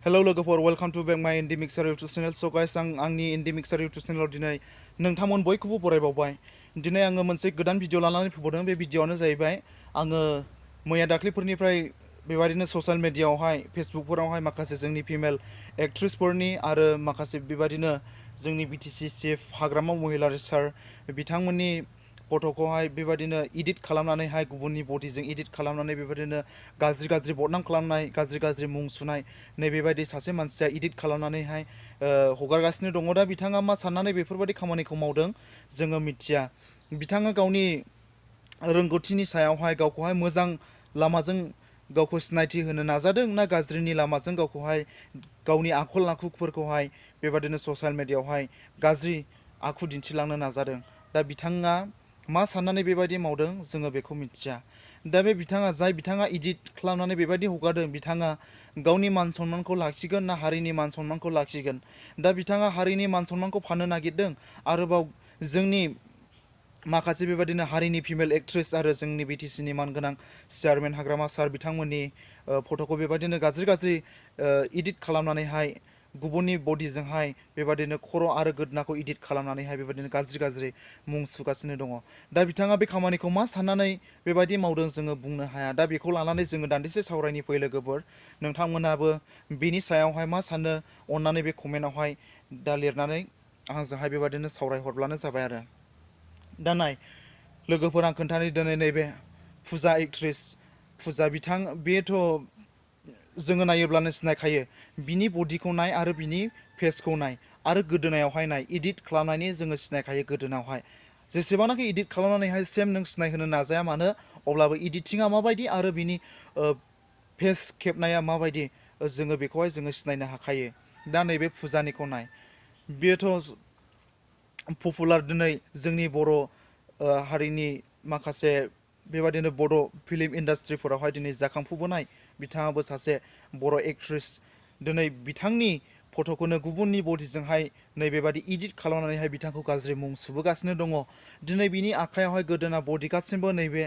Hello लोगोफोर welcome to back my indie mixer YouTube channel. So guys आंनि indie mixer YouTube channel दिनै नोंथांमोन बयखौबो बरायबावबाय। दिनै आङो मोनसे गोदान भिडिअ लानानै फैबावदों। बे भिडिअआनो जाहैबाय आङो मैया दाख्लैफोरनिफ्राय बेबायदिनो ससियेल मिडियाआवहाय फेसबुकफोरावहाय माखासे जोंनि फिमेल एक्ट्रेसफोरनि आरो माखासे बेबायदिनो जोंनि बिटिसि चिफ हाग्रामा महिलारि सार बिथांमोननि फट'खौहाय बेबायदिनो एडिट खालामनानैहाय गुबुननि बडिजों एडिट खालामनानै बेबायदिनो गाज्रि बदनाम खालामनाय गाज्रि मुं सुनाय नैबेबायदि सासे मानसिया एडिट खालामनानैहाय हगारगासिनो दङ। दा बिथाङा मा साननानै बेफोरबायदि खामानिखौ मावदों जोङो मिथिया। बिथाङा गावनि रोंगौथिनि सायावहाय गावखौहाय मोजां लामाजों गावखौ सिनायथि होनो नाजादों ना गाज्रिनि लामाजों गावखौहाय गावनि आखल आखुफोरखौहाय बेबायदिनो ससियेल मिडियाआवहाय गाज्रि आखु दिन्थिलांनो नाजादों। दा बिथाङा मा साननानै बेबायदि मावदों जोङो बेखौ मिथिया। दा बे बिथाङा एडिट खालामनानै बेबायदि हगारदों बिथाङा गावनि मान सन्मानखौ लाखिगोन ना हारिनि मान सन्मानखौ लाखिगोन। दा बिथाङा हारिनि मान सन्मानखौ फाननो नागिरदों आरोबाव जोंनि माखासे बेबायदिनो हारिनि फिमेल एक्ट्रेस आरो जोंनि बिटिसिनि मानगोनां चेयारमेन हाग्रामा सार बिथांमोननि फट'खौ बेबायदिनो गाज्रि एडिट खालामनानैहाय गुबुननि बडिजोंहाय बेबायदिनो खर' आरो गोदनाखौ एडिट खालामनानैहाय बेबायदिनो गाज्रि मुं सुगासिनो दङ। दा बिथाङा बे खामानिखौ मा साननानै बेबायदि मावदों जोङो बुंनो हाया। दा बेखौ लानानै जोङो दान्दिसे सावरायनि फै लोगोफोर। नोंथांमोनाबो बिनि सायावहाय मा सानो अन्नानै बे कमेन्टआवहाय दा लिरनानै आंजोंहाय बेबायदिनो सावरायहरब्लानो जाबाय आरो। दा नाय लोगोफोर आं खोन्थानो दिनै नैबे फुजा एक्ट्रेस फुजा बिथां बेथ' जोङो नायोब्लानो सिनायखायो। बिनि बडिखौ नाय आरो बिनि फेसखौ नाय आरो गोदोनायावहाय नाय एडिट खालामनायनि जोङो सिनायखायो गोदोनायावहाय जेसेबांनाखि एडिट खालामनानैहाय सेम नों सिनायहोनो नाजाया मानो अब्लाबो एडिटिंआ माबायदि आरो बिनि फेस खेबनाया माबायदि जोङो बेखौहाय जोङो सिनायनो हाखायो। दा नैबे फुजानिखौ नाय बेथ' पपुलार दिनै जोंनि बर' हारिनि माखासे बेबायदिनो बड' फिल्म इन्डास्ट्रिफोरावहाय दिनै जाखांफुबोनाय बिथाङाबो सासे बर' एक्ट्रेस। दिनै बिथांनि फट'खौनो गुबुननि बडिजोंहाय नैबेबादि एडिट खालामनानैहाय बिथांखौ गाज्रि मुं सुबोगासिनो दङ। दिनै बिनि आखायावहाय गोदोना बडि गासिमबो नैबे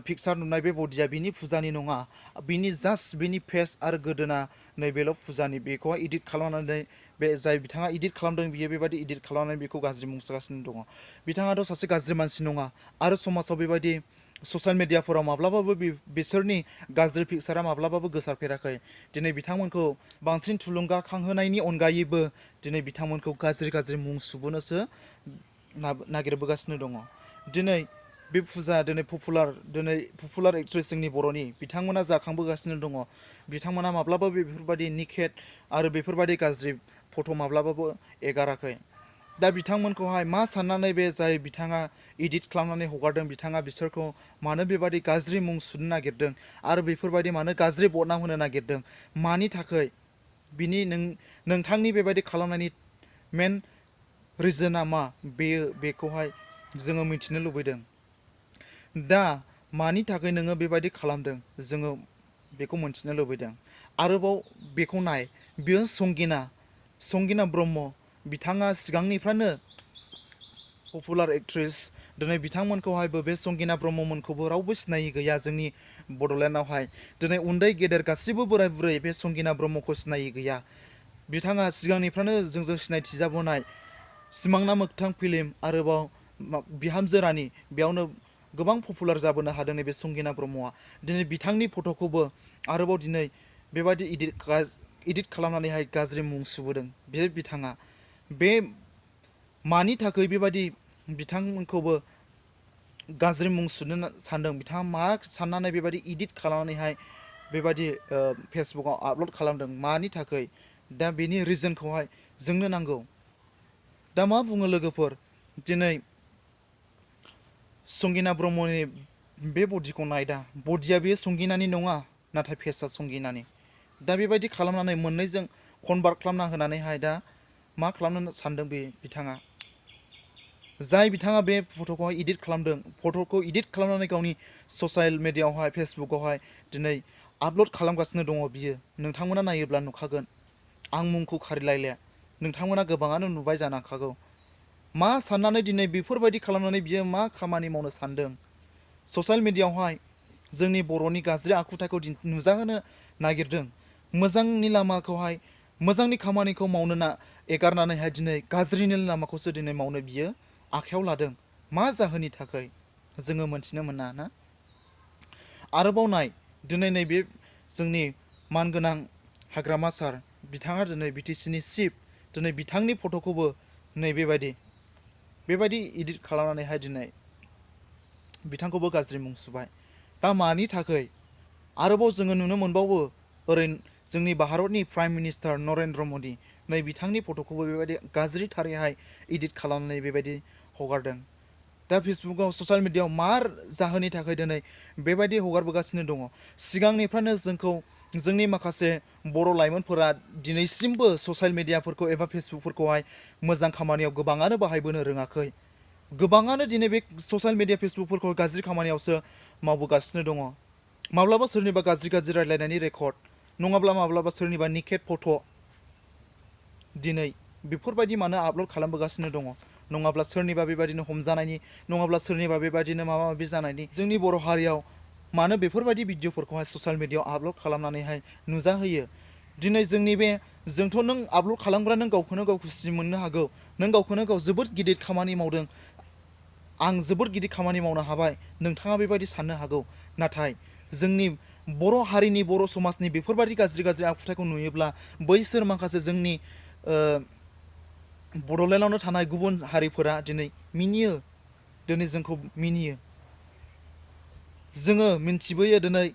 पिक्सार नुनाय बे बडिया बिनि फुजानि नङा। बिनि जास्ट बिनि फेस आरो गोदोना नैबेल' फुजानि। बेखौहाय एडिट खालामनानै बे जाय बिथाङा एडिट खालामदों बियो बेबायदि एडिट खालामनानै बेखौ गाज्रि मुं सुगासिनो दङ। बिथाङाथ' सासे गाज्रि मानसि नङा आरो समाजाव बेबायदि ससियेल मिडियाफोराव माब्लाबाबो बिसोरनि गाज्रि पिक्सारा माब्लाबाबो गोसारफेराखै। दिनै बिथांमोनखौ बांसिन थुलुंगाखांहोनायनि अनगायैबो दिनै बिथांमोनखौ गाज्रि मुं सुबोनोसो नागिरबोगासिनो दङ। दिनै बे फुजा दिनै पपुलार एक्ट्रेस जोंनि बर'नि बिथांमोना जाखांबोगासिनो दङ। बिथांमोना माब्लाबाबो बेफोरबायदि निखेट आरो बेफोरबायदि गाज्रि फट' माब्लाबाबो एगाराखै। दा बिथांमोनखौहाय मा साननानै बे जाय बिथाङा एडिट खालामनानै हगारदों बिथाङा बिसोरखौ मानो बेबायदि गाज्रि मुं सुनो नागिरदों आरो बेफोरबायदि मानो गाज्रि बदनाम होनो नागिरदों मानि थाखाय बिनि नोंथांनि बेबायदि खालामनायनि मेन रिजोना मा बेखौहाय जोङो मिथिनो लुबैदों। दा मानि थाखाय नोङो बेबायदि खालामदों जोङो बेखौ मोनथिनो लुबैदों। आरोबाव बेखौ नाय बेयो संगिना ब्रह्म बिथाङा सिगांनिफ्रायनो पपुलार एक्ट्रेस। दिनै बिथांमोनखौहायबो बे संगिना ब्रह्ममोनखौबो रावबो सिनायि गैया जोंनि बड'लेण्डआवहाय। दिनै उन्दै गेदेर गासिबो बोराय बुरै बे संगिना ब्रह्मखौ सिनायि गैया। बिथाङा सिगांनिफ्रायनो जोंजों सिनायथि जाबोनाय सिमांना मोगथां फिल्म आरोबाव बिहामजो रानि बेयावनो गोबां पपुलार जाबोनो हादों नैबे संगिना ब्रह्मआ। दिनै बिथांनि फट'खौबो आरोबाव दिनै बेबायदि एडिट खालामनानैहाय गाज्रि मुं सुबोदों बे बिथाङा। बे मानि थाखाय बेबायदि बिथांमोनखौबो गाज्रि मुं सुनो सानदों बिथाङा मा साननानै बेबायदि एडिट खालामनानैहाय बेबायदि फेसबुकआव आपल'ड खालामदों मानि थाखाय। दा बेनि रिजोनखौहाय जोंनो नांगौ। दा मा बुङो लोगोफोर दिनै संगिना ब्रह्मनि बे बडिखौ नाय। दा बडिया बे संगिनानि नङा नाथाय फेसआ संगिनानि। दा बेबायदि खालामनानै मोननैजों कनभार्ट खालामना होनानैहाय दा मा खालामनो सानदों बे बिथाङा। जाय बिथाङा बे फट'खौहाय एडिट खालामदों फट'खौ एडिट खालामनानै गावनि ससियेल मिडियाआवहाय फेसबुकआवहाय दिनै आपल'ड खालामगासिनो दङ बियो। नोंथांमोना नायोब्ला नुखागोन। आं मुंखौ खारिलायले नोंथांमोना गोबाङानो नुबाय जानो हागौ। मा साननानै दिनै बेफोरबायदि खालामनानै बियो मा खामानि मावनो सानदों। ससियेल मिडियाआवहाय जोंनि बर'नि गाज्रि आखुथायखौ नुजाहोनो नागिरदों। मोजांनि लामाखौहाय मोजांनि खामानिखौ मावनो एगारनानैहाय दिनै गाज्रिनि लामाखौसो दिनै मावनो बियो आखायाव लादों। मा जाहोननि थाखाय जोङो मोनथिनो मोना ना। आरोबाव नाय दिनै नैबे जोंनि मानगोनां हाग्रामा सार बिथाङा दिनै बिटिसिनि चिफ दिनै बिथांनि फट'खौबो बेबायदि इडिट खालामनानैहाय दिनै बिथांखौबो गाज्रि मुं सुबाय। दा मानि थाखाय आरोबाव जोङो नुनो मोनबावो ओरै जोंनि भारतनि प्राइम मिनिस्टार नरेन्द्र मदि नै बिथांनि फट'खौबो बेबायदि गाज्रिथारैहाय इडिट खालामनानै बेबायदि हगारदों। दा फेसबुकाव ससियेल मिडियायाव मा जाहोननि थाखाय दिनै बेबायदि हगारबोगासिनो दङ। सिगांनिफ्रायनो जोंनि माखासे बर' लाइमोनफोरा दिनैसिमबो ससियेल मिडियाफोरखौ एबा फेसबुकफोरखौहाय मोजां खामानियाव गोबाङानो बाहायबोनो रोङाखै। गोबाङानो दिनै बे ससियेल मिडिया फेसबुकफोरखौ गाज्रि खामानियावसो मावबोगासिनो दङ। माब्लाबा सोरनिबा गाज्रि रायलायनायनि रेकर्ड नङाब्ला माब्लाबा सोरनिबा निकेट फट' दिनै बेफोरबायदि मानो आपल'ड खालामबोगासिनो दङ। नङाब्ला सोरनिबा बेबायदिनो हमजानायनि नङाब्ला सोरनिबा बेबायदिनो माबा माबि जानायनि जोंनि बर' हारियाव मानो बेफोरबायदि भिडिअफोरखौहाय ससियेल मिडियायाव आपल'ड खालामनानैहाय नुजाहोयो। दिनै जोंनि बे जोंथ' नों आपल'ड खालामग्रा नों गावखौनो गाव खुसि मोननो हागौ। नों गावखौनो गाव जोबोद गिदिर खामानि मावदों, आं जोबोद गिदिर खामानि मावनो हाबाय, नोंथाङा बेबायदि साननो हागौ। नाथाय जोंनि बर' हारिनि बर' समाजनि बेफोरबायदि गाज्रि आखुथायखौ नुयोब्ला बैसोर माखासे जोंनि बड'लेण्डआवनो थानाय गुबुन हारिफोरा दिनै मिनियो, दिनै जोंखौ मिनियो। जोङो मिन्थिबोयो दिनै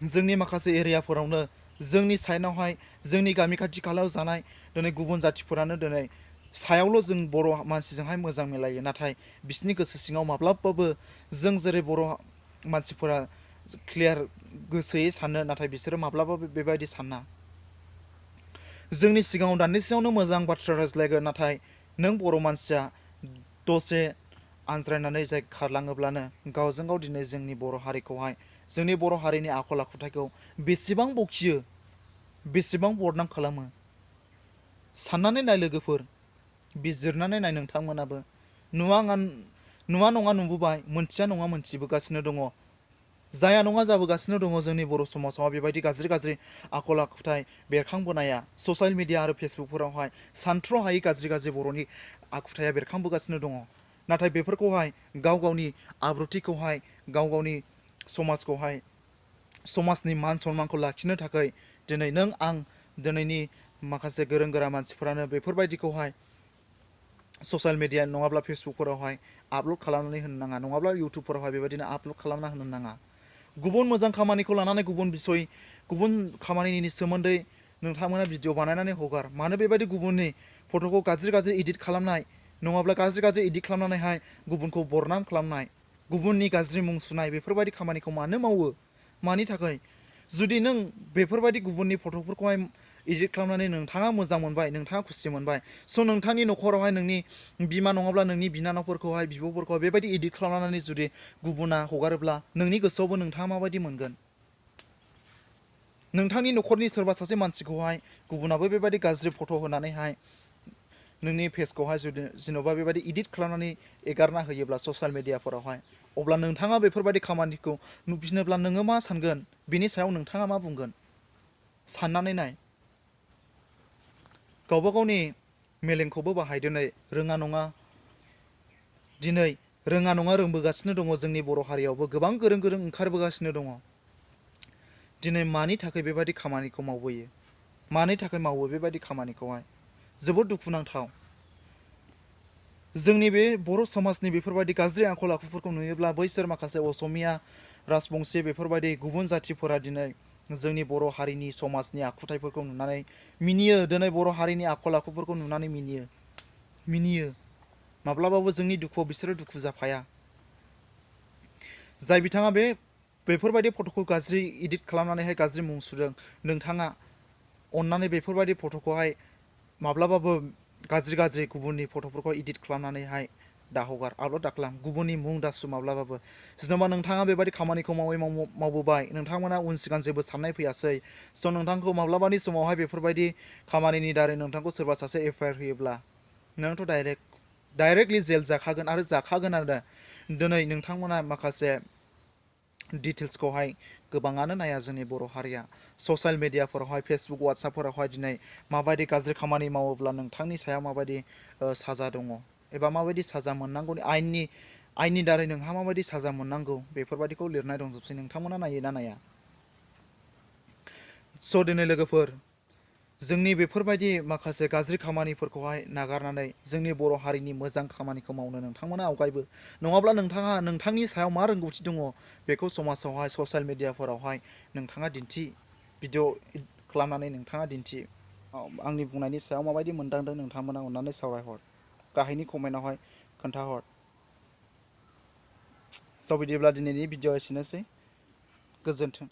जोंनि माखासे एरियाफोरावनो जोंनि साइडआवहाय जोंनि गामि खाथि खालायाव जानाय दिनै गुबुन जाथिफोरानो दिनै सायावल' जों बर' मानसिजोंहाय मोजां मिलायो, नाथाय बिसोरनि गोसो सिङाव माब्लाबाबो जों जेरै बर' मानसिफोरा क्लियार गोसोयै सानो, नाथाय बिसोरो माब्लाबाबो बेबायदि साना। जोंनि सिगाङाव दान्दिसेयावनो मोजां बाथ्रा रायज्लायगोन, नाथाय नों बर' मानसिया दसे आनज्रायनानै जाय खारलाङोब्लानो गावजों गाव दिनै जोंनि बर' हारिखौहाय जोंनि बर' हारिनि आखल आखुथायखौ बेसेबां बखियो, बेसेबां बदनाम खालामो। साननानै नाय लोगोफोर, बिजिरनानै नाय नोंथांमोनाबो। नुवा नङा नुबोबाय, मोनथिया नङा मोनथिबोगासिनो दङ। जाया नङा जाबोगासिनो दङ जोंनि बर' समाजाव बेबायदि गाज्रि आखल आखुथाय बेरखांबोनाया ससियेल मिडिया आरो फेसबुकफोरावहाय सानथ्र'हायै गाज्रि बर'नि आखुथाया बेरखांबोगासिनो दङ। नाथाय बेफोरखौहाय गाव गावनि आब्रुथिखौहाय गाव गावनि समाजखौहाय समाजनि मान सनमानखौ लाखिनो थाखाय दिनै नों आं दिनैनि माखासे गोरों गोरा मानसिफोरानो बेफोरबायदिखौहाय ससियेल मिडिया नङाब्ला फेसबुकफोरावहाय आपल'ड खालामनानै होनो नाङा, नङाब्ला इउटुबफोरावहाय बेबायदिनो आपल'ड खालामना होनो नाङा। गुबुन मोजां खामानिखौ लानानै गुबुन खामानिनि सोमोन्दै नोंथांमोना भिडिअ बानायनानै हगार। मानो बेबायदि गुबुननि फट'खौ गाज्रि इडिट खालामनाय नङाब्ला गाज्रि इडिट खालामनानैहाय गुबुनखौ बदनाम खालामनाय, गुबुननि गाज्रि मुं सुनाय बेफोरबायदि खामानिखौ मानो मावो? मानि थाखाय? जुदि नों बेफोरबायदि गुबुननि फट'फोरखौहाय इडिट खालामनानै नोंथाङा मोजां मोनबाय, नोंथाङा खुसि मोनबाय, स' नोंथांनि न'खरावहाय नोंनि बिमा नङाब्ला नोंनि बिनानावफोरखौहाय बिब'फोरखौहाय बेबायदि इडिट खालामनानै जुदि गुबुना हगारोब्ला नोंनि गोसोआवबो नोंथाङा माबायदि मोनगोन? नोंथांनि न'खरनि सोरबा सासे मानसिखौहाय गुबुनाबो बेबायदि गाज्रि फट' होनानैहाय नोंनि पेजखौहाय जेन'बा बेबायदि इडिट खालामनानै एगारना होयोब्ला ससियेल मिडियाफोरावहाय, अब्ला नोंथाङा बेफोरबायदि खामानिखौ नुफिनोब्ला नोङो मा सानगोन? बिनि सायाव नोंथाङा मा बुंगोन? साननानै नाय। गावबा गावनि मेलेमखौबो बाहाय। दिनै रोङा नङा रोंबोगासिनो दङ जोंनि बर' हारियावबो गोबां गोरों ओंखारबोगासिनो दङ। दिनै मानि थाखाय बेबायदि खामानिखौ मावबोयो? मानि थाखाय मावो बेबायदि खामानिखौहाय? जोबोद दुखुनांथाव। जोंनि बे बर' समाजनि बेफोरबायदि गाज्रि आखल आखुफोरखौ नुयोब्ला बैसोर माखासे असमिया राजबंसि बेफोरबायदि गुबुन जाथिफोरा दिनै जोंनि बर' हारिनि समाजनि आखुथायफोरखौ नुनानै मिनियो। दिनै बर' हारिनि आखल आखुफोरखौ नुनानै मिनियो। माब्लाबाबो जोंनि दुखुआव बिसोरो दुखु जाफाया। जाय बिथाङा बेफोरबायदि फट'खौ गाज्रि इडिट खालामनानैहाय गाज्रि मुं सुदों, नोंथाङा अन्नानै बेफोरबायदि फट'खौहाय माब्लाबाबो गाज्रि गुबुननि फट'फोरखौ इडिट खालामनानैहाय दाहगार, आपल'ड दाखालाम, गुबुननि मुं दासु माब्लाबाबो। जेनेबा नोंथाङा बेबायदि खामानिखौ मावबोबाय, नोंथांमोना उन सिगां जेबो साननाय फैयासै, स' नोंथांखौ माब्लाबानि समावहाय बेफोरबायदि खामानिनि दारै नोंथांखौ सोरबा सासे एफआइआर होयोब्ला नोंथ' डाइरेक्टलि जेल जाखागोन आरो दिनै नोंथांमोना माखासे डिटेल्सखौहाय गोबाङानो नाया जोंनि बर' हारिया ससियेल मिडियाफोरावहाय फेसबुक वाट्सएपफोरावहाय दिनै माबायदि गाज्रि खामानि मावोब्ला नोंथांनि सायाव माबायदि साजा दङ एबा माबायदि साजा मोननांगौनि आयेननि दारै नोंहा माबायदि साजा मोननांगौ बेफोरबायदिखौ लिरनाय दंजोबसै। नोंथांमोना नायो ना नाया? स' दिनै लोगोफोर जोंनि बेफोरबायदि माखासे गाज्रि खामानिफोरखौहाय नागारनानै जोंनि बर' हारिनि मोजां खामानिखौ मावनो नोंथांमोना आवगायबो। नङाब्ला नोंथाङा नोंथांनि सायाव मा रोंगौथि दङ बेखौ समाजावहाय ससियेल मिडियाफोरावहाय नोंथाङा दिन्थि, भिडिअ खालामनानै नोंथाङा दिन्थि। आंनि बुंनायनि सायाव माबायदि मोनदांदों नोंथांमोना अननानै सावरायहर, गाहायनि कमेन्टआवहाय खोन्थाहर। स' बिदिब्ला दिनैनि भिडिअ एसेनोसै, गोजोन्थों।